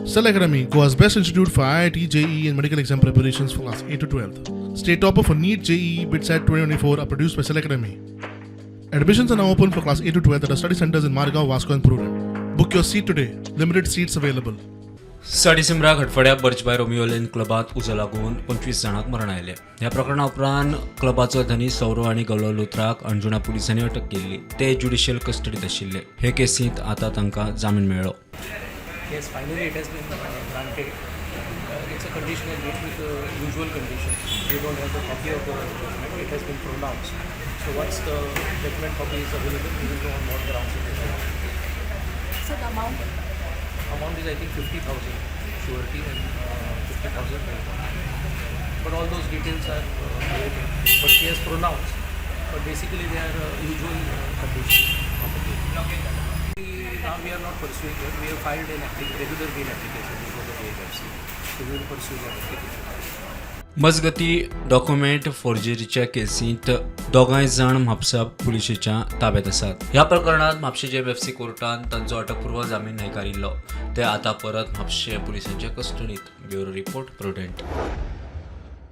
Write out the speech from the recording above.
Cell Academy, Goa's best institute for IIT, JEE, and medical exam preparations for class 8 to 12. State topper for NEET, JEE, BITSAT 2024 are produced by Cell Academy. Admissions are now open for class 8 to 12 at our study centers in Margao, Vasco, and Prudent. Book your seat today. Limited seats available. स डिसेंबराक हटफड्या बर्चबाय Romeo Lane क्लबात उजो लागून 25 जाणांक मरण आयलें. ह्या प्रकरणा उपरांत क्लबाचो धनी सौरव आनी गौरव लुथराक अंजुणा पुलिसांनी अटक केल्ली. ते ज्युडिशियल कस्टडीत आशिल्ले. हे केसींत आतां तांकां जामीन मेळ्ळो. Yes, finally it has been granted. It's a conditional writ with the usual condition. We don't have the copy of the judgment. It has been pronounced. So once the judgment copy is available, we will know on what grounds it is granted. So the amount? Amount is, I think, 50,000 surety and 50,000 bail bond. But all those details are awaited. But he has pronounced. But basically they are usual conditions of the bail. Now we are not pursuing it. We have filed an regular bail application before the JMFC. So we will pursue that application. मजगती, document फोर्जरीच्या केसींत दोगांय जाण म्हापसा पुलिशेच्या ताब्यात आसात. ह्या प्रकरणात म्हापशें JMFC कोर्टान तांचो अटकपूर्व जामीन न्हयकारिल्लो. ते आतां परत म्हापशें पुलिसांच्या कस्टडीत. Bureau report, Prudent.